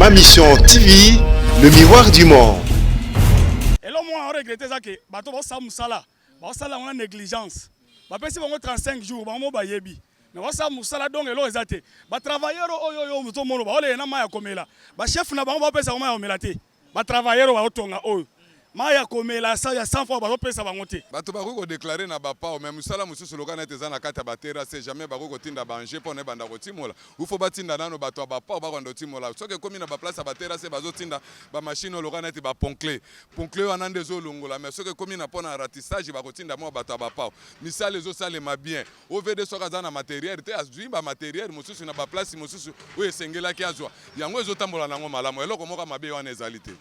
Ma Mission TV, le miroir du monde. Eloko moko na regrette eza ke bato baosala mosala, baosala yango na négligence. Bapesi bango 35 jours, bango moko bayebi. Mais baosala mosala donc eloko eza te. Ba travailleurs oyo oyo ozomona baolela na mayi ya komela. Ba chef na bango baopesa bango mayi ya komela te. Ba travailleurs oyo baotonga oyo mayi ya komela ya 100 francs bazopesa bango te. Bato bakoki ko declarer na ba pao mais mosala mosusu lokola neti eza na kati ya ba terrasses jamais bakoki kotinda ba engins pona ebanda kotimola. Il faut batinda nano bato ya ba pao bakobanda kotimola. Soki ekomi na ba place ya ba terrasses bazotinda ba machines oyo lokola neti ba poncle. Poncle wana nde ezolongola mais soki ekomi na pona ratissage bakotinda mua bato ya ba pao. Misala ezosalema bien. OVD soki aza na materiel te azui ba materiel mosusu na ba place mosusu oyo esengelaki azua. Yango ezotambola na yango malamu. Eloko moko ya mabe wana ezali te.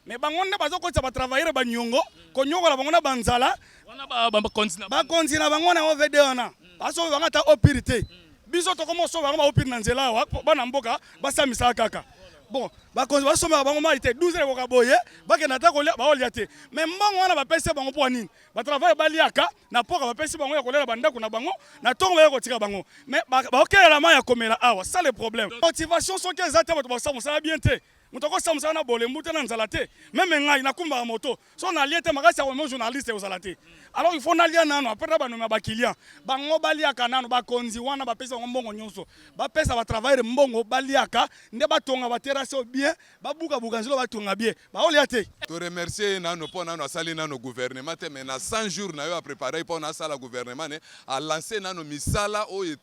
Mais bango nde bazo kotisa ba travailleurs ba niongo, konyokola bango na ba nzala. Wana ba bakonzi na bango. Bakonzi na bango na OVD wana. Baso bango ata eau pure te. Biso tokomi kosomba bango ba eau pure na nzela awa po bana mboka basala misala kaka. Bon, bakonzi basombaka bango mayi te. 12 heures ekoka boye, bakende ata kolia, baolia te. Mais mbongo wana bapesi bango mpo ya nini? Ba travailleurs baliaka, na poka bapesi bango ya kolia na ba ndako na bango, na tongo baye kotika bango. Mais baokelela mayi ya komela awa, ça le problème. Motivation soki eza te, bato bakosala mosala bien te. Moto akosala mosala na bolembu te, na nzala te. Meme ngai nakumbaka moto, soki nalie te makasi ya komema journaliste ekozala te. Alors il faut nalia nano après na banome ya ba clients. Bango baliaka nano, bakonzi wana bapesi bango mbongo nyonso. Bapesa ba travailleurs mbongo baliaka nde batonga ba terrasse oyo bien, babuka buka nzela batonga bien. Baolia te. To remercier ye nano po nano asali nano gouvernement te mais na 100 jours na yo a preparaki pona asala gouvernement ne a lancer nano misala oyo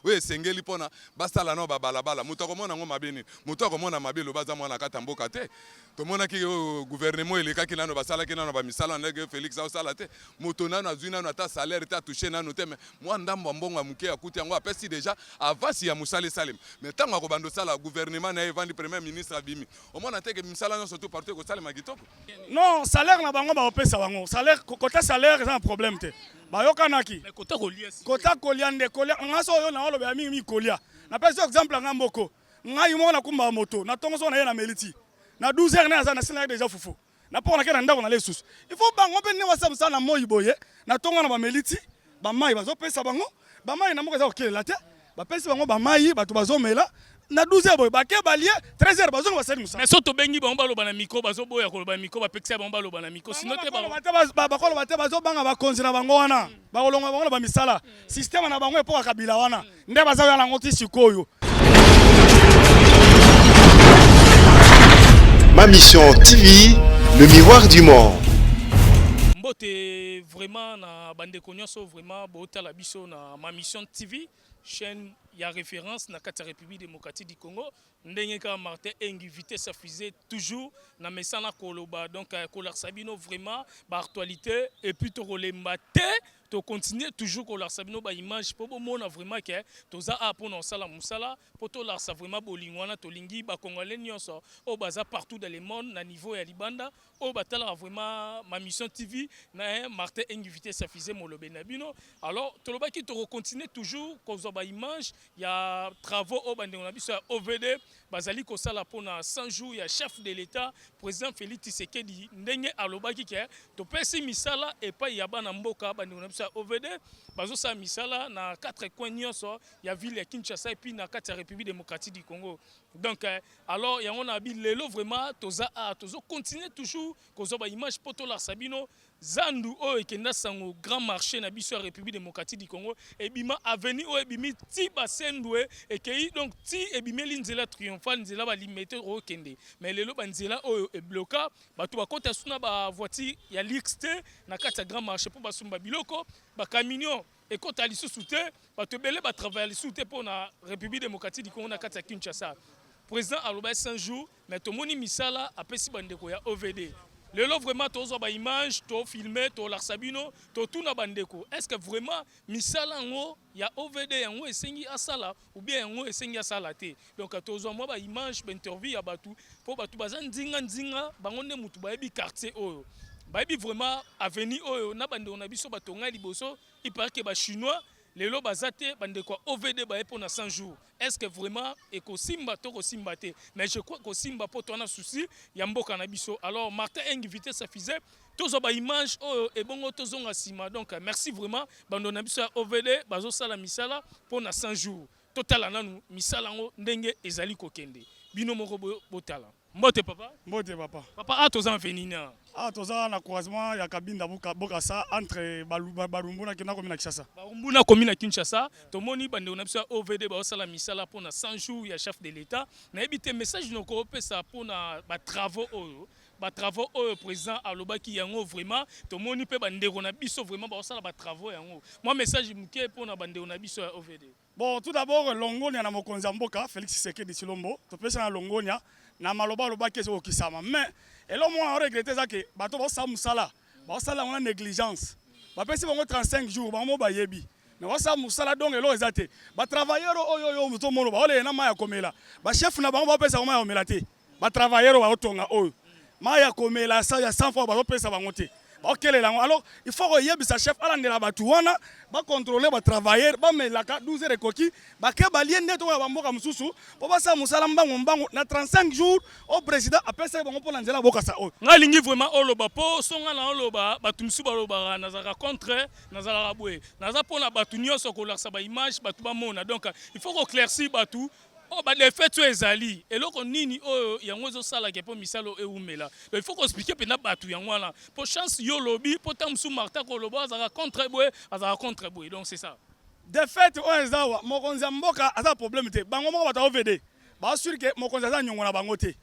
oyo esengeli pona basala nao ba balabala moto akomona yango mabe nini? Moto akomona mabe loba aza mwana kati ya mboka te. Tomonaki oyo gouvernement oyo elekaki nano basalaki nano ba misala ndenge Felix aosala te. Moto nano azui nano ata salaire te a toucher nano te mais mwa ndambo ya mbongo ya moke akuti yango apesi dejà avance ya mosala esalema. Mais tango akobanda osala gouvernement na ye evandi premier ministre abimi omona te ke misala nyonso tout partout ekosalema kitoko. Non, salaire na bango bakopesa bango salaire, kota salaire eza na problème te. Bayokanaki. Mais kota kolia si. Kota kolia nde kolia nga so oyo na olobela mingi mingi kolia. Napesi exemple nga moko. Ngai moko nakumbaka moto na tongo so na ye na meliti. Na 12 heures na aza na silaki deja fufu. Na poko nake na ndako na lisusu. Il faut bango mpe nde basala mosala na moi boye na tongo na bameliti ba mai bazopesa bango ba mai na moko eza kokelela te. Bapesi bango ba mai bato bazomela na 12 heures boye bake balie 13 heures bazonga basali mosala. Mais so tobengi bango baloba na micro bazoboya koloba micro bapekisa bango baloba na micro sinon te bakoloba te bazobanga bakonzi na bango wana bakolonga bango na bamisala système na bango epoka Kabila wana nde baza koya nango ti sikoyo. Ma Mission TV, le miroir du monde. Mbote vraiment na bandeko nyonso vraiment botala biso na Ma Mission TV chaîne ya référence na kati ya République démocratique du Congo. Ndenge kaka Martin Engi vitesse ya fusée toujours na mesana koloba donc kolakisa bino vraiment ba actualité et puis tokolemba te to continuer toujours kolakisa bino ba image po bomona vraiment ke toza awa pona kosala mosala po tolakisa vraiment bolingo wana tolingi ba congolais nyonso oyo baza partout dans le monde na niveau ya libanda oyo batalaka vraiment ma mission TV na Martin Engi vitesse ya fusée molobeli na bino. Alors tolobaki toko continuer toujours kozwa ba image ya travaux oyo bandeko na biso ya OVD bazali kosala pona 100 jours ya chef de l'Etat président Félix Tshisekedi ndenge alobaki ke topesi misala epai ya bana mboka bandeko na biso ya OVD bazosala misala na quatre coins nyonso ya ville ya Kinshasa et puis na kati ya République démocratique du Congo. Donc alors yango na bi lelo vraiment toza a tozo continuer toujours kozwa ba image po tolakisa bino zandu oyo ekenda sango grand marché na biso ya République démocratique du Congo ebima avenue oyo ebimi ti basendwe ekei donc ti ebimeli nzela triomphale nzela ba limete okende mais lelo ba nzela oyo ebloka bato bakota suna ba voiture ya luxe te na kati ya grand marché po basomba biloko ba camion ekota lisusu te bato ebele ba travailler lisusu te mpo na République démocratique du Congo na kati ya Kinshasa. Président alobaki 100 jours mais tomoni misala apesi bandeko ya OVD. Lelo vraiment tozwa ba image to filmer tolakisa bino totuna bandeko est-ce que vraiment misala yango ya OVD yango esengi asala ou bien yango esengi asala te. Donc tozwa mwa ba image ba interview ya bato mpo bato baza nzinga nzinga bango nde mutu bayebi quartier oyo bayebi vraiment avenue oyo na bandeko na biso batonga liboso. Il paraît que ba chinois lelo baza te bandeko ya OVD baye pona 100 jours. Est-ce que vraiment ekosimba to kosimba te? Mais je crois kosimba po toana souci ya mboka na biso. Alors Martin Engi vitesse ya fusée tozwa ba image oyo ebongo tozonga sima. Donc merci vraiment bando na biso ya OVD bazosala misala pona 100 jours. Totala nanu misala yango ndenge ezali kokende. Bino moko botala. Mbote papa. Mbote papa. Papa, a toza venina. Ah, toza na croisement ya Kabinda Bokassa entre Barumbu na kenda commune na Kinshasa. Barumbu na commune na Kinshasa, tomoni bandeko na biso ya OVD baosala misala mpona 100 jours ya chef de l'État. Nayebi te message noko opesa mpona batravaux oyo, batravaux oyo président alobaki yango. Vraiment tomoni mpe bandeko na biso vraiment baosala batravaux yango. Mwa message moke mpona bandeko na biso ya OVD. Bon, tout d'abord, longonia na mokonzi ya mboka Félix Tshisekedi Tshilombo. Topesa na longonia na maloba alobaki ezokokisama, mais eloko moko na regretter eza ke bato baosala mosala, baosala yango na négligence. Bapesi bango 35 jours, bango mo bayebi, mais basala mosala, donc eloko eza te. Batravailleur oyo oyo ozomona baolela na mai ya komela, bachef na bango baopesa bango mai ya komela te. Batravailleur oyo baotonga oyo, mai ya komela ya 100 fois bazopesa bango te, baokelela yango. Alors il faut koyebisa chef alandela bato wana, bacontrôle batravailleur bamelaka. 12 heures ekoki, bake balie nde tokoya bamboka mosusu mpo basala mosala mbangu mbangu na 35 jours oyo président apesaki bango mpo na nzela Bokasa oyo. Ngai alingi vraiment oloba mpo so ngai na oloba, bato mosusu balobaka nazalaka contre, nazalaka boye. Naza mpona bato nyonso kolakisa baimage, bato bamona. Donc il faut koéclaircir bato oyo badefete oyo ezali eloko nini oyo yango ezosalaka mpo misala oyo ewumela. Donc il faut koexpliquer mpenza bato yango wana, mpo chance yo olobi, mpo ntango mosusu Martin koloba azalaka contre boye, azalaka contre boye. Donc c'est ça. De fait, oyo eza awa, mokonzi ya mboka aza problème te. Bango moko bato ya OVD baassurer ke mokonzi aza niongo na bango te,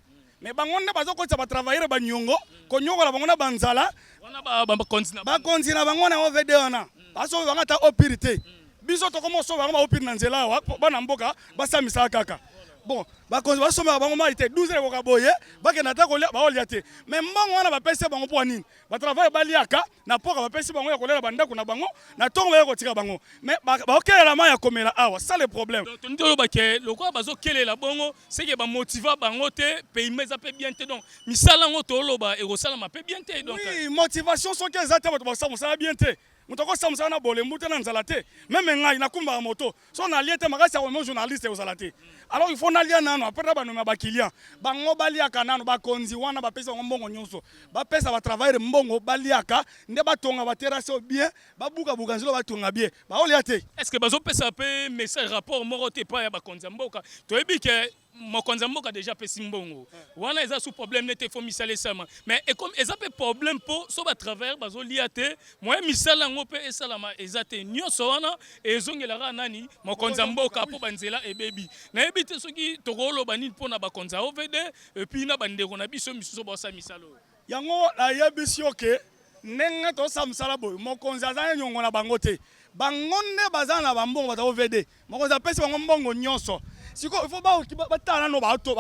mais bango nde bazokotisa batravailleur baniongo, konyokola bango na banzala. Wana bakonzi na Bakonzi na bango na OVD wana basoki bango ata opire te. Biso tokoma osoba bango baopire na nzela awa, bana mboka basala misala kaka. Bon, bakonzi basombaka bango mai te. 12 heures ekoka boye, bakenda ata kolia, baolia te. Mais mbongo wana bapesi bango mpo nini? Batravailleur baliaka na poka, bapesi bango ya kolela bandako na bango na ntongo, baya kotika bango, mais baokelela mai ya komela awa, ça le problème. Donc tondi toyoba ke lokola bazokelela bongo, seke bamotiva bango te, paiement eza mpe bien te, donc misala yango toloba ekosalama mpe bien te. Donc oui, motivation soki eza te, bato basala mosala bien te. Moto akosala mosala na bolembu te, na nzala te. Même ngai nakumbaka moto, so nalie te, makasi ya komema journaliste ekozala te. Alors il faut nalia nano, après na banoma baclient. Bango baliaka nano. Bakonzi wana bapesi bango mbongo nyonso, bapesa batravailleur mbongo baliaka nde batonga baterrasse oyo bien, babukabuka nzela, batonga bien, baolia te. Est ce que bazopesa mpe message, rapport moko te epai ya bakonzi ya mboka? Toyebi ke mokonzi ya mboka déjà apesi mbongo wana, eza sous problème nete fo misala esalama, mais eza mpe problème mpo so batravailleur bazolia te, moyen misala yango mpe esalama eza te. Nyonso wana ezongelaka nani? Mokonzi ya mboka, mpo banzela ebebi. Nayebi te soki tokoloba nini mpona bakonzi ya OVD et puis na bandeko na biso misusu basala misala oyo. Yango nayebisi yo ke ndenge tosala mosala boye, mokonzi aza nyongo na bango te. Bango nde baza na bambongo, baza OVD. Mokonzi apesi bango mbongo nyonso. Sikoyo il faut batala nano bato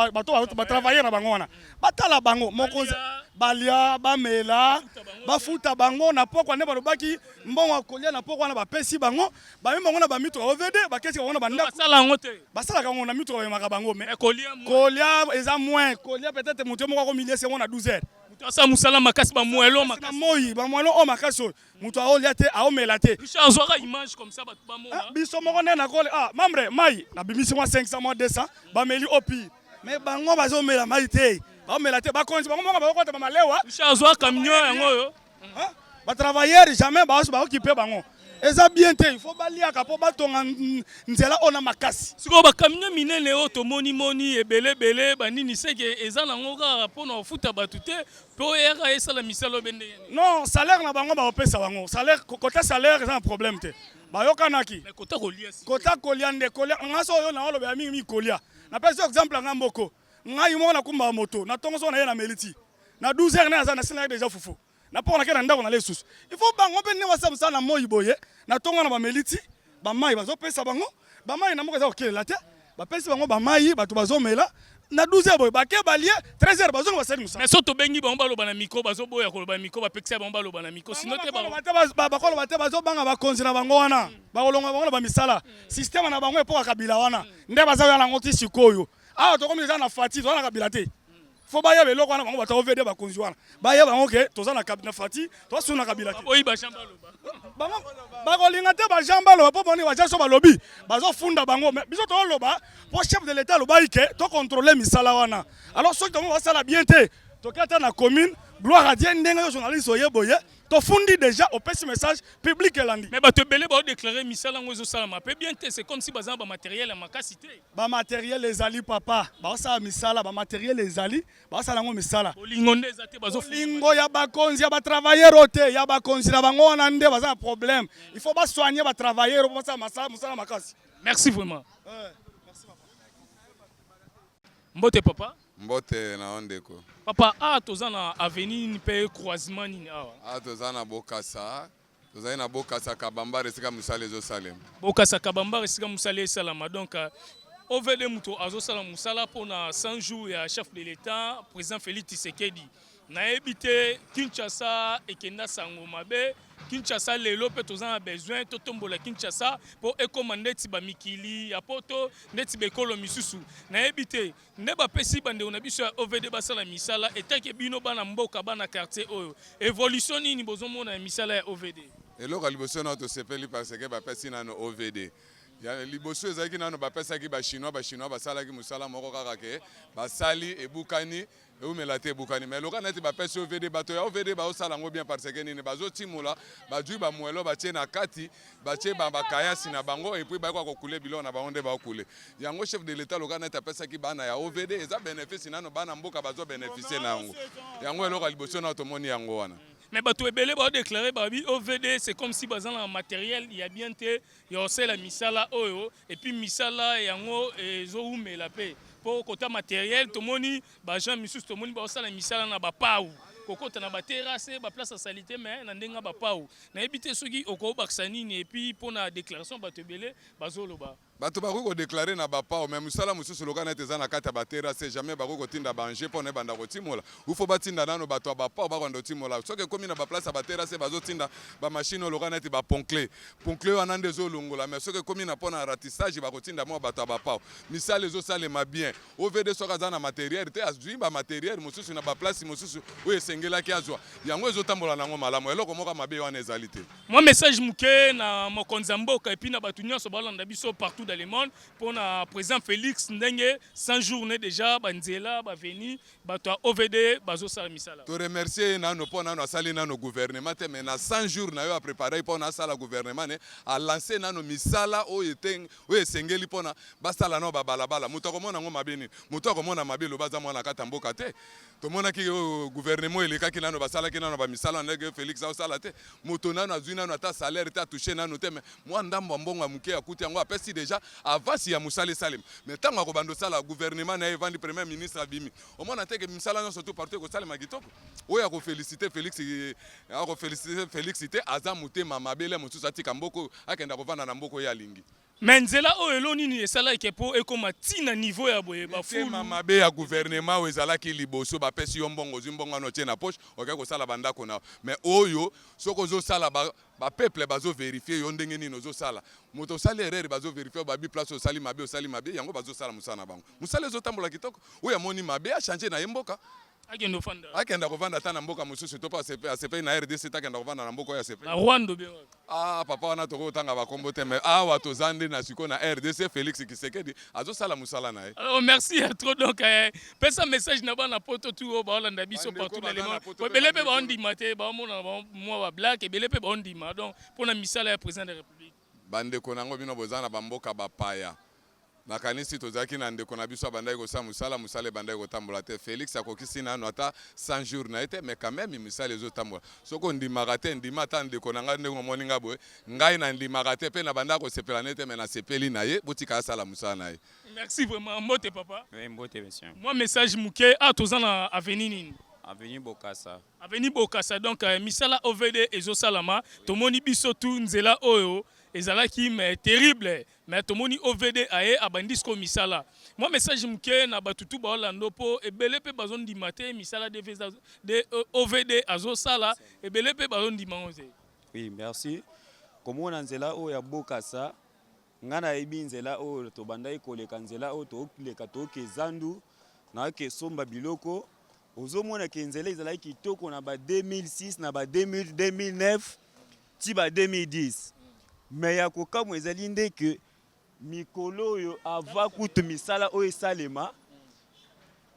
batravailleur na bango wana, batala bango. Mokonzi balia, bamela, bafuta bango na pokwa nde balobaki mbongo ya kolia na pokwa wana bapesi bango. Bamemi bango na bamituka OVD, bakesi bango na bandako. Basala yango te. Basalaka yango na mituka, bamemaka bango, mais kolia kolia eza moins. Kolia, peut-être moto moko akomiliesi yango na 12 heures. Moto asala mosala makasi, bamwelo na makasi. Moi bamwelo oyo makasi oyo, moto aolia te, aomela te. Richard, azwaka image comme ça, bato bamona. Ah, biso moko nde nakole, ah, membre mai nabimisi mwa 500, mwa 200, bameli au pire, mais bango bazomela mai te, baomela te. Bakonzi bango moko bakokota bamalewa. Richard azwa camion yango oyo. Batravailleur jamais baokipe bango, eza bien te. Il faut baliaka mpo batonga nzela oyo na makasi. Sikoyo bacamion minene oyo tomoni moni ebele ebele banini, seke eza nango kaka mpona kofuta bato te mpo eyaka esala misala oyo be ndenge nini? Non, salaire na bango, bakopesa bango salaire. Kota salaire eza na problème te, bayokanaki. Mais kota kolia sikoyo. Kota kolia nde kolia nga so oyo na olobela mingi mingi kolia. Napesi exemple nga moko, ngai moko nakumbaka moto na ntongo, so na ye na meliti na 12 heures, ne aza nasilaki déjà fufu na poko, nake na ndako na lisusu. Il faut bango mpe ndenge basala mosala na moi boye na ntongo wana, bameliti bamai, bazopesa bango bamai na moko eza kokelela te. Bapesi bango bamai, bato bazomela na 12 heures boye, bake balie, 13 heures bazonga, basali mosala. Mais so tobengi bango baloba na micro, bazoboya koloba na micro. Bapekisa bango baloba na micro, sinon te. Bakoloba te, bazobanga bakonzi na bango wana, bakolonga bango na bamisala. Système na bango epoka Kabila wana nde baza yango ti sikoyo. Awa tokomi eza na Fatshi, toza na Kabila te. Faut bayeba eloko wana. Bango bato OVD, bakonzi wana bayeba yango ke toza na Fatshi, toza na Kabila te. Oyi bajean baloba. Bango bakolinga te bajean baloba mpo boni bajean so balobi, bazofunda bango. Mais biso toloba mpo chef de l'État alobaki ke tocontrôle misala wana. Alors soki tongo basala bien te, toke ata na commune. Gloire à Dieu ndenge yo journaliste oye boye. Tofundi déjà, opesi message public elandi. Mais bato ebele baodéclare misala yango ezosalama mpe bien te, c'est comme si baza na bamatériel ya makasi te. Bamatériel ezali, papa. Baosala misala, bamatériel ezali, baosala yango misala. Bolingo nde eza te, bazofunga. Bolingo ya bakonzi ya batravailleur oyo te, ya bakonzi na bango wana nde baza na problème. Il faut basoigne batravailleur po basala mosala makasi. Merci vraiment. Mbote, papa. Mbote na yo, ndeko. Papa, awa toza na avenue nini mpe croisement nini awa? Awa toza na Bokasa, tozali na Bokasa Kabambare, esika mosala ezosalema. Bokasa Kabambare, esika mosala esalama. Donc OVD moto azosala mosala mpona 100 jours ya chef de l'État, président Félix Tshisekedi. Nayebi te, Kinshasa ekenda sango mabe. Kinshasa lelo mpe toza na besoin totombola Kinshasa mpo ekóma ndeti bamikili ya poto, ndeti bekolo misusu. Nayebi te nde bapesi bandeko na biso ya OVD basala misala. Etake bino bana mboka, bana quartier oyo, évolution nini bozomona ya misala ya OVD? Eloko ya liboso nano, tosepeli parce que bapesi nano OVD. Ya liboso ezalaki nano bapesaki Bachinois. Bachinois basalaki mosala moko kaka ke basali, ebukani, eumela te, ebukani. Mais loka neti bapesi OVD, bato ya OVD baosala yango bien parce que nini? Bazotimola, bazwi bamwelo, batie na kati, batie bakayasi na bango et puis bayoka kokule biloko na bango nde baokule yango. Chef de l'État loka neti apesaki bana ya OVD, eza bénéfice nano, bana mboka bazobénéficie na yango. Yango eloko ya liboso nano tomoni yango wana. Mais bato ebele baodéclare, babi OVD, c'est comme si baza na matériel ya bien te ya kosala misala oyo, et puis misala yango ezowumela mpe mpo kota matériel. Tomoni baagent misusu, tomoni baosala misala na bapau, kokota na baterrasse, baplace ya saleté, mais na ndenge ya bapau. Nayebi te soki okobakisa nini et puis mpona déclaration bato ebele bazoloba. Bato bakoki kodéclare na bapao, mais mosala mosusu loka neti eza na kati ya baterrasse, jamais bakoki kotinda baengin mpo na ebanda kotimola. Ufo batinda nano bato ya bapao bakobanda kotimola. Soki ekómi na baplace ya baterrasse, bazotinda bamachine oyo loka neti baponcle poncle wana nde ezolongola. Mais soki ekómi na mpo na ratissage, bakotinda mwa bato ya bapao. Misala ezosalema bien. OVD soki aza na matériel te, azwi bamatériel mosusu na baplace mosusu oyo esengelaki azwa yango. Ezotambola nango malamu, eloko moko mabe wana ezali te. Mwa message moke na mokonzi ya mboka et puis na bato nyonso balanda biso partout dans le monde mpona président Félix, ndenge 100 jours déjà, banzela baveni, bato ya OVD bazosala misala. Toremercie ye nano mpo nano asali nano gouvernement te, mais na 100 jours na yo aprépare mpo na asala gouvernement ne alance nano misala oyo oyo esengeli mpona basala nano babalabala. Moto akomona yango mabe nini? Moto akomona mabe, eloba aza mwana kati ya mboka te. Tomonaki oyo gouvernement elekaki nano basalaki nano bamisala ndenge Félix aosala te. Moto nano azwi nano ata salaire te, atouche nano te, mais mwa ndambo ya mbongo ya moke akuti yango, apesi déjà avance ya mosala esalema. Mais ntango akobanda osala gouvernement na ye, evandi, premier ministre abimi, omona te ke misala nyonso tout partout ekosalema kitoko. Oyo akofélicité Félix, akofélicité Félix te, aza motema mabele. Mosusu atika mboka oyo, akenda kovanda na mboka oyo alingi. Mais nzela oyo, elo nini esalaki mpo ekóma ntina niveau ya boye? Motema bafulu mabe ya gouvernement oyo ezalaki liboso. Bapesi yo mbongo, ozwi mbongo wana, otie na poche, okoki kosala bandako na yo. Mais oyo soki ozosala, bapeuple bazoverifie yo ndenge nini ozosala. Moto osali erreur, bazoverifie, babi place osali mabe, osali mabe. Yango bazosala mosala na bango, mosala ezotambola kitoko. Oyo amoni mabe, achange na ye mboka. Akende ofanda. Akenda kovanda ata na mboka mosusu to mpe asepeli na RDC te, akenda kovanda na mboka oyo asepeli. Na Rwanda obe wapi? Ah papa, wana tokoki bakombo te, mais awa toza nde na sikoyo na RDC. Félix Tshisekedi azosala mosala na ye. Alors merci ya trop. Donc pesa message na bana poto tu oyo baolanda biso Bandeko partout dans le baza na monde. poto mpe Ebele mpe bandeko. baondima te, baomona mwa bablague, ebele mpe baondima. Donc mpona misala ya président de la République. Bandeko nango, bino boza na bamboka bapaya, nakanisi tozalaki na ndeko na biso abandaki kosala mosala, mosala ebandaki kotambola te. Félix akokisi nano ata 100 jours na ye te, mais quand même misala ezotambola. Soki ondimaka te, ndima ata ndeko na ngai. Ndenge omoni ngai boye, ngai nandimaka te mpe na bandaka kosepela na ye te, mais nasepeli na ye. Botika asala mosala na ye. Merci vraiment. Mbote, papa. Oui, mbote, monsieur. Mwa message moke. A toza na avenue nini? Avenue Bokassa. Avenue Bokassa. Donc misala OVD ezosalama, tomoni biso tu nzela oyo ezalaki mais terrible, mais tomoni OVD aye, abandi sikoyo misala. Mwa message moke na bato tu baolanda, mpo ebele mpe bazondima te misala DV de OVD azosala, ebele mpe bazondima ngo te. Oui, merci. Komona nzela oyo ya Bokassa, ngai nayebi nzela oyo tobandaki koleka, nzela oyo toleka, toke zandu, nayoki esomba biloko. Ozomona ke nzela ezalaki kitoko na ba 2006, na ba 2000, 2009 ti ba 2010. Mais ya kokamwa ezali nde ke mikolo oyo, avant kutu misala oyo esalema,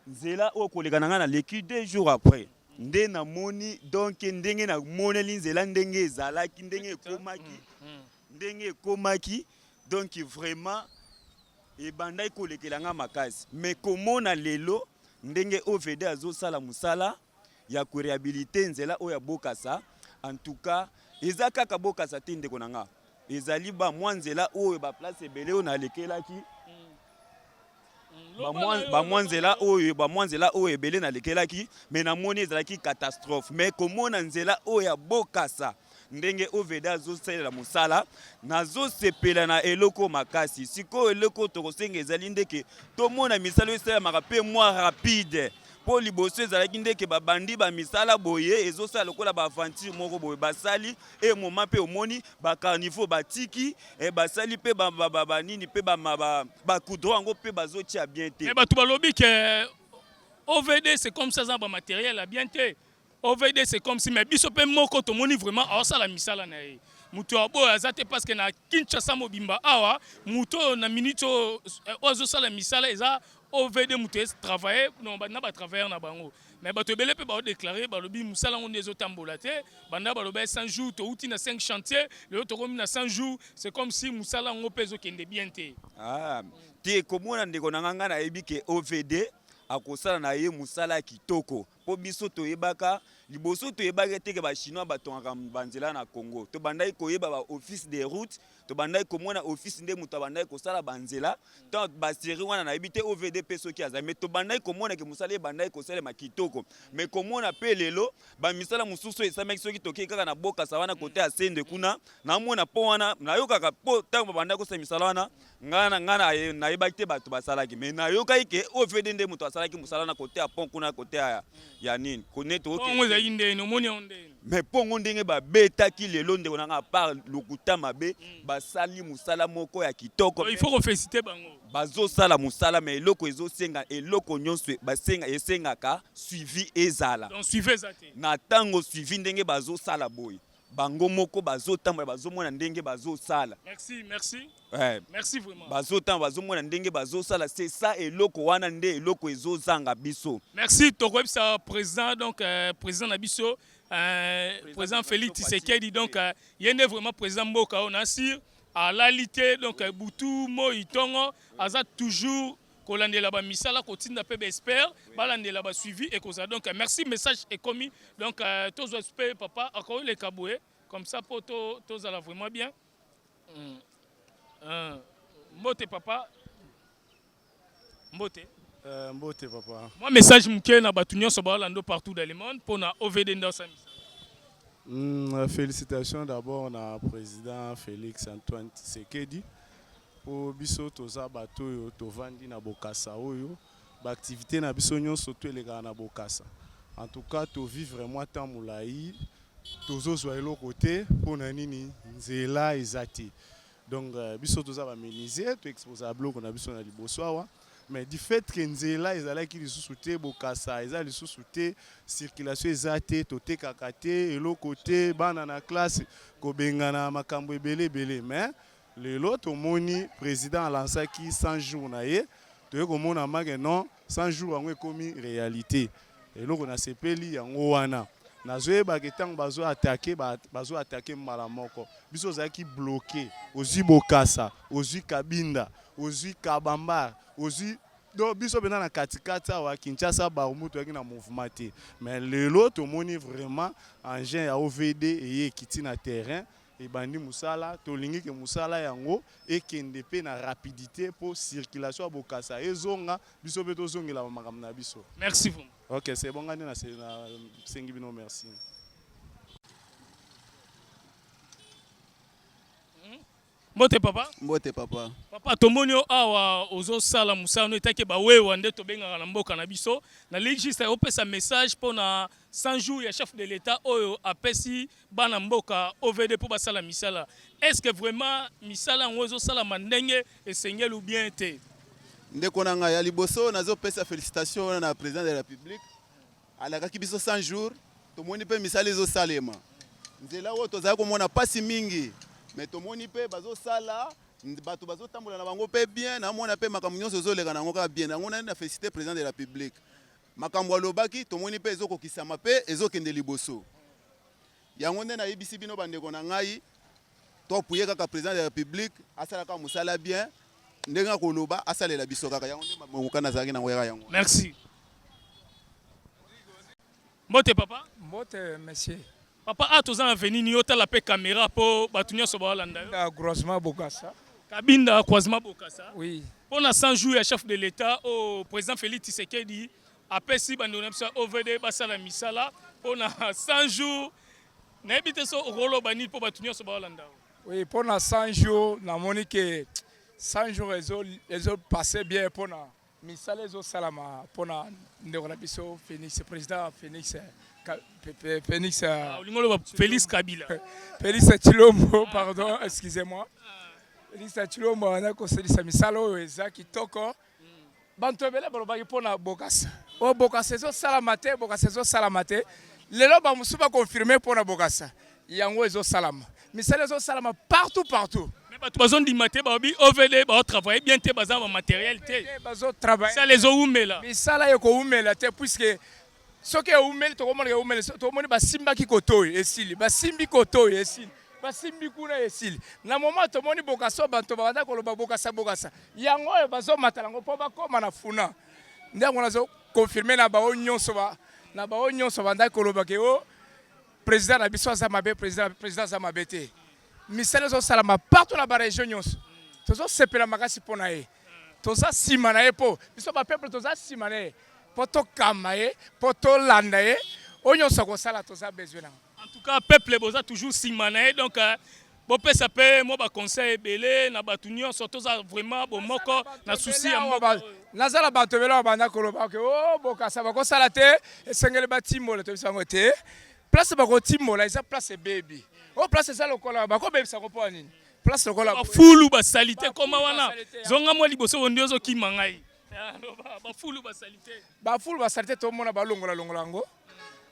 nzela oyo koleka na ngai, naleki 2 jours après. Nde namoni donc ndenge namoneli nzela ndenge ezalaki ndenge ekomaki ndenge ekomaki donc vraiment ebandaki kolekela nga makasi mais komona lelo ndenge OVD azosala mosala ya ko rehabiliter nzela oyo ya Bokasa en tout cas eza kaka Bokasa te ndeko na nga ezali ba mwa nzela oyo ba place ebele oyo nalekelaki ba mwa nzela oyo ba mwa nzela oyo ebele nalekelaki mais namoni ezalaki catastrophe mais komona nzela oyo ya Bokasa ndenge OVD azosalela mosala nazosepela na eloko makasi sikoyo eloko tokosenga ezali ndeke tomona misala oyo esalemaka mpe mwa rapide mpo liboso ezalaki ndeke babandi bamisala boye ezosala lokola baaventure moko boye basali e moma mpe omoni bacarniveau batiki e basali mpe banini mpe bacoudron yango mpe bazotia bien te. Mais bato balobi ke OVD c'est comme ça aza bamatériel ya bien te. OVD c'est comme si mais biso mpe moko tomoni vraiment aosala misala na ye moto ya boyo aza te parce que na Kinshasa mobimba awa moto oyo na minute oyo azosala misala eza OVD moto etravaille na batravailleur na bango mais bato ebele mpe baodéclare balobi mosala yango nde ezotambola te banda baloba 100 jours touti na 5 chantier lelo tokomi na 100 jours c'est comme si mosala yango mpe ezokende bien te. Ah, te komona ndeko na nga ngai nayebi ke OVD akosala na ye mosala ya kitoko mpo biso toyebaka liboso toyebaki te ke bachinois batongaka banzela na Congo. Tobandaki koyeba ba office de route, tobandaki komona office nde moto abandaki kosala banzela tant basérie wana nayebi te OVD mpe soki azali mais tobandaki komona ke mosala ebandaki kosalema kitoko mais komona mpe lelo bamisala mosusu esamaki soki tokei kaka na Bokasa wana kote ya Sende kuna namona mpo wana nayokaka mpo ntango babandaki kosala misala wana ngai ngai nayebaki te bato basalaki mais nayokaki ke OVD nde moto asalaki mosala na kote ya pont kuna kote ya, ya nini bongo ezalaki ndeni omoni yango ndeni mais mpongo ndenge babetaki lelo ndeko na nga par lokuta mabe basali mosala moko ya kitoko. Il faut koféliciter bango. Bazosala mosala mais eloko ezosenga eloko nyonso basenga esengaka suivi ezala. Donc suivi eza te. Na ntango suivi ndenge bazosala boye bango moko bazotambola bazomona ndenge bazosala. Merci, merci. Ouais. Merci vraiment. Bazotambola bazomona ndenge bazosala c'est ça eloko wana nde eloko ezozanga biso. Merci tokoyebisa président donc président na biso président Félix Tshisekedi donc ye nde vraiment président mboka oyo nasir alali te donc butu moi ntongo aza toujours kolandela bamisala kotinda mpe baexpert balandela basuivi ekozala donc merci message ekomi donc tozwa mpe papa akoyoleka boye comme ça mpo tozala vraiment bien. Mbote papa, mbote. Mbote papa. Mwa message moke na bato nyonso baolanda partout dans le monde mpona OVD nde osamisa. Félicitations d'abord na président Félix Antoine Tshisekedi po biso toza bato oyo tovandi na Bokasa oyo baactivité na biso nyonso to elekaka na Bokasa. En tout cas tovivre mwa temps molai tozozwa eloko te mpona nini nzela eza te. Donc biso toza bamenuisier toexposaka biloko na biso na liboso awa mais du fait que nzela ezalaki lisusu te Bokasa eza lisusu te circulation eza te totekaka te eloko te bana na classe kobengana makambo ebele ebele mais lelo tomoni président alansaki 100 jours na ye toye komona make non 100 jours yango ekomi réalité eloko nasepeli yango wana nazoyebaka ntango bazo-attaquer bazo-attaquer mbala moko biso ozalaki bloqué ozwi Bokasa ozwi Kabinda ozwi Kabambare ozwi donc biso mpenza na katikati awa Kinshasa Barumbu toyaki na mouvement te mais lelo tomoni vraiment engin ya OVD eye ekiti na terrain ebandi mosala tolingi ke mosala yango ekende mpe na rapidité mpo circulation ya Bokasa ezonga biso mpe tozongela bamakambo na biso. Merci vraiment. Ok, c'est bon, ngai nde nasengi bino merci. Mbote papa. Mbote papa. Papa tomoni yo awa ozosala mosala no etaki bawewa nde tobengaka na mboka na biso nalingi juste opesa message mpona 100 jours ya chef de l'état oyo apesi bana mboka OVD mpo basala misala. Est ce que vraiment misala yango ezosalama ndenge esengeli ou bien te? Ndeko na ngai ya liboso nazopesa félicitation wana na président de la république alakaki biso 100 jours tomoni mpe misala ezosalema nzela oyo tozali komona mpasi mingi mais tomoni mpe bazosala bato bazotambola na bango mpe bien namona mpe makambo nyonso ezoleka na yango kaka bien yango nani na félicité président de la république. Makambo alobaki tomoni mpe ezokokisama mpe ezokende liboso. Yango nde nayebisi bino bandeko na ngai, to appuyer kaka president de la republique asalaka mosala bien ndenge akoloba asalela biso kaka yango nde mokanda azalaki nango yaka yango. Merci. Mbote papa. Mbote monsieur. Papa a toza na avenue ni otala pe camera po bato nyonso baolanda yo. Na croisement Bokassa. Kabinda croisement Bokassa. Oui. Mpo na 100 jours ya chef de l'État oyo président Félix Tshisekedi apesi bandeko na biso ya OVD basala misala mpo na 100 jours nayebi te so okoloba nini mpo bato nyonso baolanda yo. Oui, mpo na 100 jours namoni ke 100 jours ezo ezo passe bien mpo na Misala ezo salama pona ndeko na biso Felix president Felix Felix ah, olingi oloba Felix Kabila Felix Tshilombo pardon excusez-moi Felix Tshilombo aza kosalisa misala oyo eza kitoko bantu ebele balobaki pona Bokassa oyo Bokassa ezosalama te Bokassa ezosalama te lelo bamosusu baconfirme pona Bokassa Yango ezo salama. Misala ezo salama partout partout. Mais bato bazo ndima te balobi OVD bao travailler bien te baza ba matériel te. Bazo travailler. Misala ezo wumela. Misala eko wumela te puisque soki ewumeli tokomona ewumeli tokomoni basimbaki koto oyo esili basimbi koto oyo esili basimbi kuna esili na moment tomoni bokasa bato babanda koloba bokasa bokasa yango oyo bazomata yango mpo bakoma na funa nde yango nazo confirme na baoyo nyonso ba na baoyo nyonso bandaki koloba ke o oh, President na biso aza mabe, president president aza mabe te. Misala ezo salama partout na ba region nyonso. Tozo sepela makasi mpo na ye. Toza sima na ye mpo biso ba peuple toza sima na ye mpo tokamba ye, mpo tolanda ye. Oyo nyonso akosala toza besoin na. En tout cas peuple boza toujours sima na ye donc euh, bopesa pe mwa ba conseil ebele na bato nyonso toza vraiment bomoko na souci ya mboka. Naza na bato ebele babanda koloba ke o oh, bokasa bakosala te esengeli batimbola toyebisa bango te place bakotimbola eza place ebebi o oh, place eza lokola bakobebisa yango mpo ya nini place lokola bafulu basalite koma wana zonga mwa liboso bondi ozokima ngai bafulu basalite bafulu basalite tomona balongola longola yango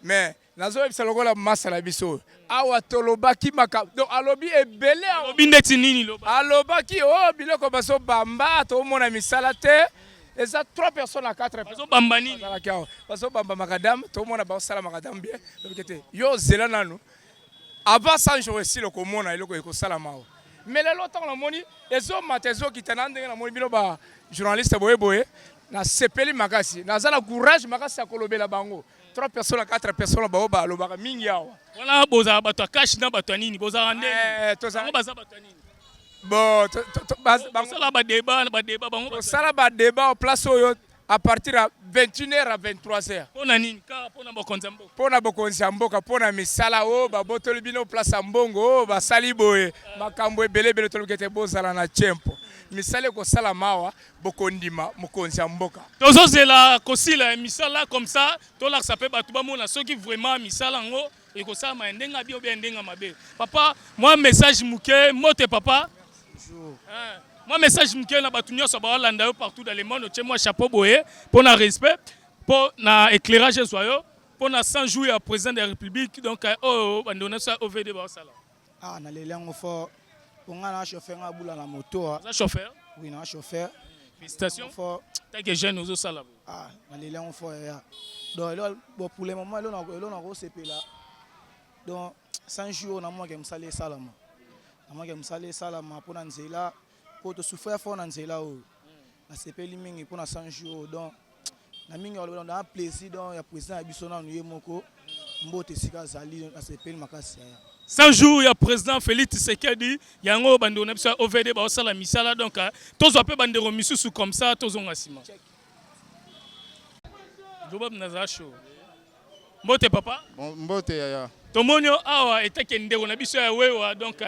mais Nazoyebisa lokola masa na biso oyo awa tolobaki makambo donc alobi ebele awa. Alobi ndeti nini loba? Alobaki oh biloko bazo bamba tomona misala te eza 3 personnes à 4 Bazo bamba nini? Bazalaki awa bazo bamba makadam tomona basala makadam bien lobiki te yo zela nanu avant 100 jours esila okomona eloko ekosalama awa mais lelo ntango namoni ezomata ezokita na ndenge namoni bino ba journaliste boye boye nasepeli makasi naza na courage makasi ya kolobela bango 3 personnes 4 personnes bao balobaka mingi awa. Wana bozala bato ya cash na bato ya nini bozala nde eh, bango baza bato ya nini? Bon, tosala ba débat ba débat bango tosala ba débat place oyo à partir ya 21h à 23h. Pona nini? Kaka pona bokonzi ya mboka. Pona bokonzi ya mboka, pona misala oyo babotoli bino place ya mbongo oyo basali boye makambo ebele ebele tolobi ete bozala na tshempo misala ekosalama awa Bokondima mokonzi ya mboka. Tozozela kosila ya misala comme ça tolakisa pe batu bamona soki vraiment misala yango ekosalama ya ndenge ya bien ou bien ya ndenge ya mabe. Papa mwa message muke mbote papa. Bonjour. Eh, mwa message muke na batu nyonso baolanda yo partout dans le monde otie mwa chapeau boye pona respect po na éclairage ezwa yo pona 100 jours ya président de la République donc oyo bandeko na biso ya OVD baosala. Ah na leli yango fort. Po nga na chauffeur nga bula na moto. Ah. Oza chauffeur? Oui, na chauffeur. Félicitations. Fort. Tant que jeune ozo sala. Ah, na leli yango fort ya. Donc elo bon pour le moment elo na elo na ko sepela. Donc 100 jours na moi ke musala esalama. Na moi ke musala esalama pona nzela po to souffrir fort na nzela oyo. Nasepeli mingi pona 100 jours donc na mingi aloba na plaisir donc ya président ya biso nanu ye moko mbote esika azali nasepeli makasi yaya. 100 jours ya président Félix Tshisekedi yango bandeko na biso ya OVD baosala misala donc tozwa mpe bandeko misusu comme ça tozonga nsima. Loba nazala chaud. Mbote papa. Bon, mbote yaya. Tomoni yo awa etake ndeko na biso ya wewa donc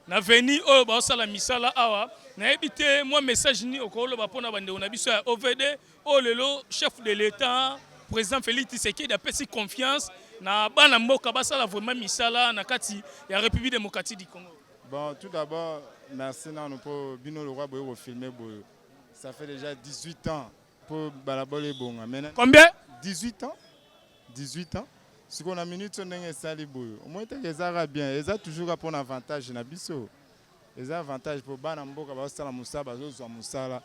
Na avenue oyo baosala misala awa, nayebi te mwa message nini okoloba mpo na bandeko na biso ya OVD oyo lelo chef de l'Etat président Felix Tshisekedi apesi confiance na bana mboka basala vraiment misala na kati ya République démocratique du Congo. Bon, tout d'abord, merci nanu po bino lokwa boye ko filmer boye. Ça fait déjà 18 ans po balabala ebonga. Mais Combien? 18 ans. 18 ans sikoyo na minute oyo ndenge esali boye omoni teke eza kaka bien eza toujours kaka pona avantage na biso eza avantage po bana mboka bazosala mosala bazozwa mosala.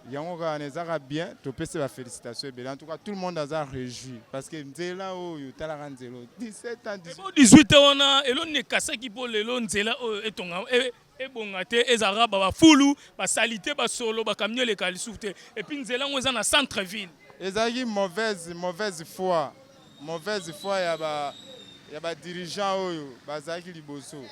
Yango kaka wana eza kaka bien topesi ba felicitations ebele en tout cas tout le monde aza rejoui parce que nzela oyo talaka nzela oyo 17 ans 18 Ebo 18 ans wana elo nini ekasaki mpo lelo nzela oyo etonga e, ebonga te ezalaka ba bafulu basalite basolo bakamio eleka lisusu te epuis nzela yango eza na centre ville. Ezalaki mauvaise mauvaise foi mauvaise foi ya ba ya ba dirigeants oyo bazalaki liboso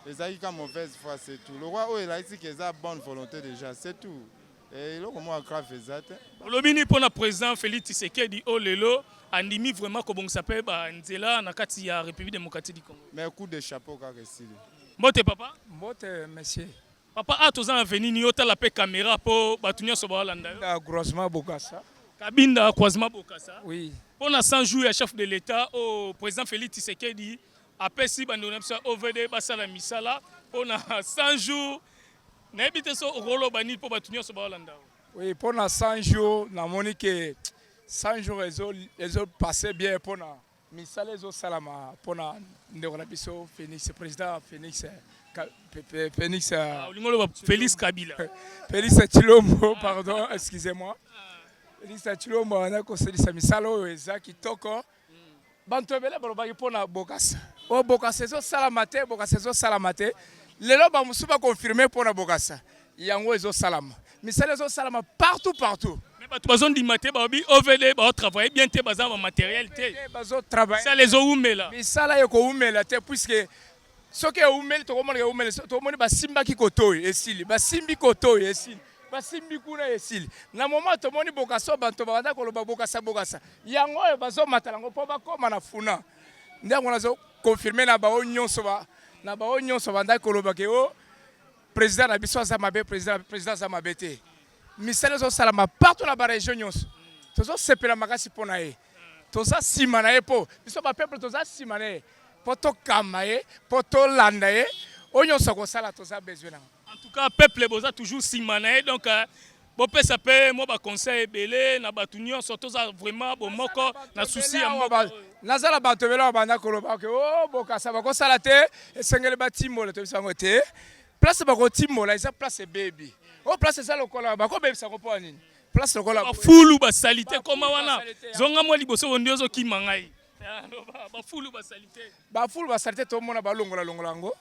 ezalaki ka mauvaise foi c'est tout lokwa oyo elakisi ke eza bonne volonté déjà c'est tout eloko moko ya grave eza te. Olobi nini pona president Felix Tshisekedi oyo lelo andimi vraiment kobongisa pe ba nzela na kati ya Republique democratique du Congo? Mais coup de chapeau kaka esili. Mbote papa. Mbote monsieur. Papa awa toza na avenue nini otala pe camera po batu nionso baolanda yo. Kabinda croisement Bokassa. Kabinda croisement Bokassa. Oui. Pona 100 jours ya chef de l'etat oyo president Felix Tshisekedi apesi bandeko na biso ya OVD basala misala pona 100 jours nayebi te so okoloba nini po batu nionso baolanda yo. Oui pona 100 jours namoni ke 100 jours ezo ezo passer bien pona Misala ezo salama pona ndeko na biso Felix president Felix Felix ah, olingi oloba Felix Kabila Felix Tshilombo pardon excusez-moi Felix Tshilombo wana kosalisa misala oyo eza kitoko bantu ebele balobaki mpona Bokassa oyo Bokassa ezosalama te Bokassa ezosalama te lelo bamosusu bakonfirme mpona Bokassa Yango ezo salama. Misala ezo salama partout partout. Mais bato bazo ndima te balobi OVD bao travailler bien te baza ba materiel te. Bazo travailler. Misala ezo wumela. Misala eko wumela te puisque soki ewumeli tokomona ewumeli tokomoni basimbaki kotoyo esili basimbi kotoyo esili basimbi kuna esili na moment tomoni Bokassa banto babanda koloba Bokassa Bokassa yango oyo bazomata yango mpo bakoma na funa nde yango nazo confirme na baoyo nyonso ba na baoyo nyonso bandaki koloba ke o oh, President na biso aza mabe president president aza mabe te misala ezo salama partout na ba region nyonso tozo sepela makasi mpo na ye toza nsima na ye mpo biso ba peuple toza nsima na ye mpo tokamba ye mpo tolanda ye oyo nyonso akosala toza besoin na En tout cas peuple boza toujours nsima na ye donc euh, bopesa mpe mwa baconseil ebele na bato nyonso toza vraiment bomoko na souci ya mboka naza na bato ebele babanda koloba ke o oh, bokasa bakosala te esengeli batimbola toyebisa bango te place bakotimbola eza place ebebi o oh, place eza lokola bakobebisa yango mpo ya nini place lokola bafulu basalite koma wana zonga mwa liboso bondi ozokima ngai bafulu basalite bafulu basalite tomona balongola longola yango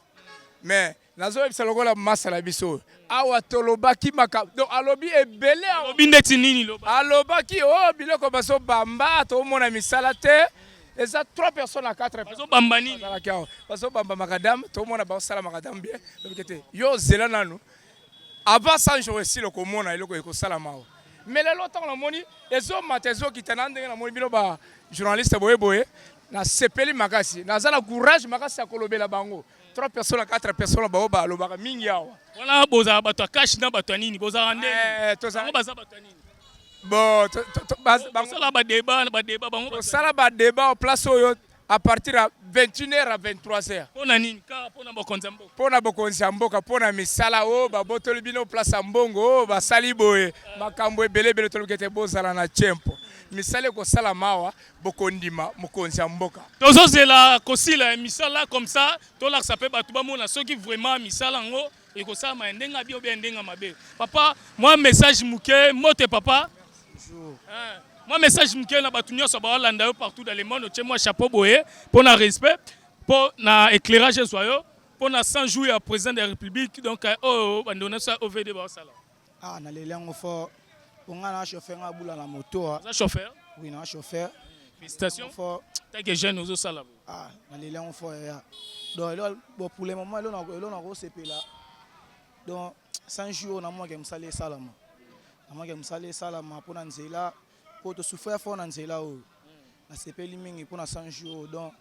mais Nazoyebisa lokola masa na biso oyo awa tolobaki makambo donc alobi ebele awa. Alobi ndeti nini loba? Alobaki oh biloko bazo bamba tomona misala te eza 3 personnes à 4 bazo bamba nini? Bazalaki awa bazo bamba makadam tomona bazosala makadam bien lobiki te yo zela nanu avant 100 jours esila okomona eloko ekosalama awa mais lelo ntango namoni ezomata ezokita na ndenge namoni bino ba journaliste boye boye nasepeli makasi naza na courage makasi ya kolobela bango 3 personnes 4 personnes bao balobaka mingi awa wana bozala bato ya cash na bato ya nini bozala nde eh, bango baza bato ya nini bon basala badeba badeba bango tosala badeba place oyo à partir ya 21h à 23h mpo na nini kaka mpo na bokonzi ya mboka mpo na bokonzi ya mboka mpo na misala oyo babotoli bino place ya mbongo oyo basali boye makambo ebele ebele tolobi ete bozala na tiempo misala ekosalama awa Bokondima mokonzi ya mboka. Tozozela kosila ya misala comme ça tolakisa pe batu bamona soki vraiment misala yango ekosalama ya ndenge ya bien ou bien ya ndenge ya mabe. Papa mwa message muke mbote papa. Bonjour. Eh, mwa message muke na batu nyonso baolanda yo partout dans le monde otie mwa chapeau boye pona respect po na éclairage ezwa yo pona 100 jours ya président de la République donc oyo bandeko na biso ya OVD baosala. Ah na leli yango fort. Po nga na chauffeur nga bula na moto. Ah. Oza chauffeur? Oui, na chauffeur. Félicitations. Fort. Tant que jeune ozo sala. Ah, na leli yango fort ya. Donc elo bon pour le moment elo na elo na ko sepela. Donc 100 jours na moi ke musala esalama. Na moi ke musala esalama pona nzela po to souffrir fort na nzela oyo. Nasepeli mingi pona 100 jours donc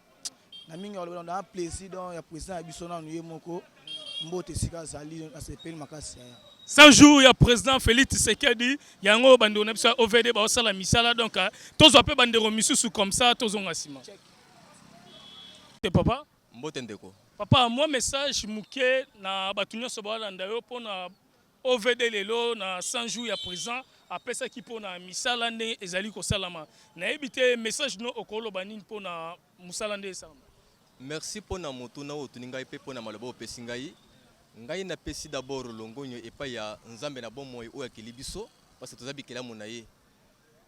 na mingi aloba na plaisir donc ya président ya biso nanu ye moko mbote esika azali nasepeli makasi yaya. 100 jours ya président Félix Tshisekedi yango bandeko na biso ya OVD baosala misala donc tozwa mpe bandeko misusu comme ça tozonga nsima te papa. Mbote ndeko. Papa mwa message moke na bato nyonso balanda yo mpona OVD lelo na 100 jours ya president apesaki mpo na misala ndenge ezali kosalama. Nayebi te message no okoloba nini mpo na mosala nde esalama? Merci mpo na motuna oyo otuni ngai mpe mpo na maloba oyo opesi ngai. Ngai napesi d'abord longonyo epai ya Nzambe na bomoi oyo akeli biso. Parce que toza bikelamu na ye.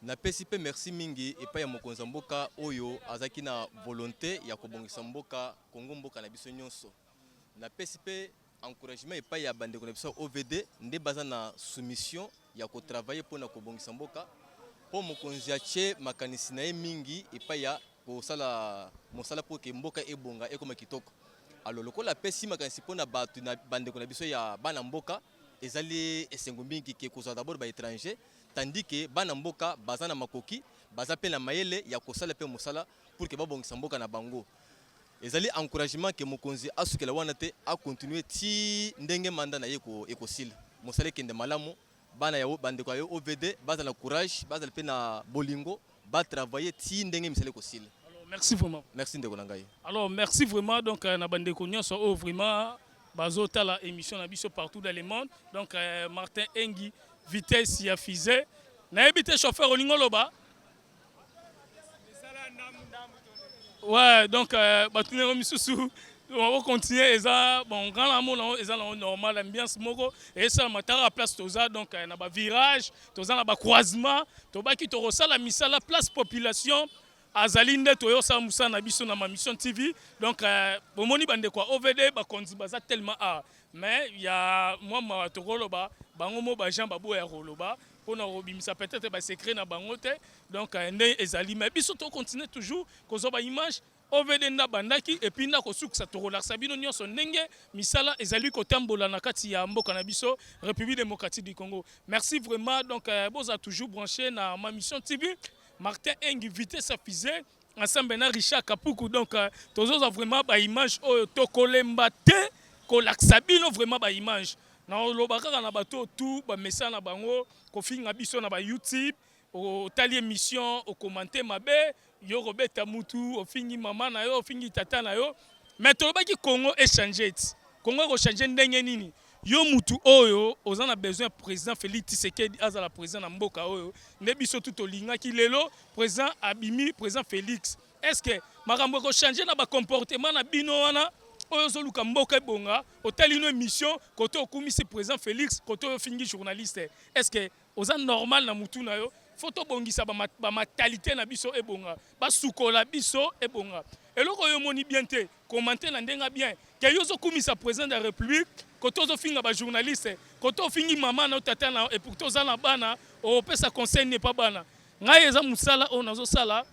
Napesi pe merci mingi epai ya mokonzi ya mboka oyo azalaki na volonte ya kobongisa mboka Congo mboka na biso nyonso. Napesi pe encouragement epai ya bandeko na biso ya OVD nde baza na soumission ya ko travailler pona kobongisa mboka po mokonzi atie makanisi na ye mingi epai ya kosala mosala po ke mboka ebonga ekoma kitoko. Alors lokola apesi makanisi pona bato na bandeko na biso ya bana mboka ezali esengo mingi ke kozwa d'abord ba etrangers tandis que bana mboka baza na makoki baza pe na mayele ya kosala pe mosala pour que babongisa mboka na bango. Ezali encouragement que mokonzi asukela wana te a continuer ti ndenge mandat na ye ekosila. Mosala ekende malamu, bana ya bandeko ya OVD bazala na courage, bazala pe na bolingo, ba travailler ti ndenge misala ekosila. Alors merci vraiment. Merci ndeko na ngai. Alors merci vraiment donc na bandeko nyonso oyo vraiment bazotala émission na biso partout dans le monde. Donc Martin Engi vitesse ya fusée. Nayebi te chauffeur olingi oloba? Ouais, donc euh, bato ndenge misusu okontinue eza bon nga na mona eza nango normal ambiance moko esalama taka place toza donc euh, na bavirage toza na bacroisement tobaki tokosala misala place population azali nde toyosala mosala na biso na mamission tv donc euh, bomoni bandeko ya ovd bakonzi baza tellement a mais ya mwa mawa tokoloba bango mo bajean baboya koloba pona kobimisa peut-être ba secret na bango te donc euh, nde ezali mais biso to continuer toujours kozwa ba image OVD nda bandaki et puis nda kosukisa tokolakisa bino nyonso ndenge misala ezali kotambola na kati ya mboka na biso République démocratique du Congo. Merci vraiment donc euh, boza toujours branché na ma mission TV Martin Engi vitesse à fusée ensemble na Richard Kapuku donc euh, tozozwa vraiment ba image oyo tokolemba te kolakisa bino vraiment ba image Nakoloba kaka na bato oyo tout bamesana na bango kofinga biso na ba youtube, otali emission o commenter mabe, yo okobeta mutu, ofingi mama na yo, ofingi tata na yo, mais tolobaki Congo e changer ti, Congo eko changer ndenge nini? Yo mutu oyo oza na besoin ya president Felix Tshisekedi azala president na mboka oyo nde biso tout tolingaki, lelo president abimi president Felix Est ce que makambo eko changer na ba comportement na bino wana oyo ozoluka mboka ebonga otali no emission kote okumisi president Felix kote oyo ofingi journaliste est ce que oza normal na mutu na yo faut tobongisa ba matalite na biso ebonga basukola biso ebonga eloko oyo omoni bien te commenter na ndenge bien ke yo ozokumisa president de la république kote ozofinga ba journaliste kote ofingi mama na yo tata na yo et pourtant oza na bana opesa conseil nini epa bana Ngai eza musala oyo nazo sala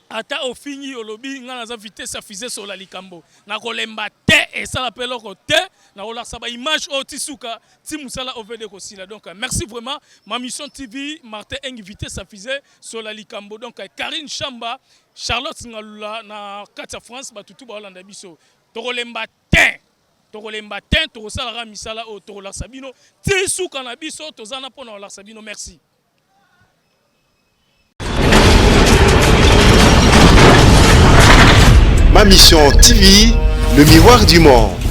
ata ofingi olobi ngai naza vitesse ya fusee sola likambo nakolemba te esala pe eloko te nakolakisa ba image oyo ti suka ti musala OVD ekosila donc merci vraiment ma mission TV Martin Engi vitesse ya fusee sola likambo donc Carine Shamba Charlotte Ngalula na kati ya France batu tout baolanda biso tokolemba te tokolemba te tokosalaka misala oyo tokolakisa bino ti suka na biso toza na pona kolakisa bino merci. Ma Mission TV, le miroir du monde.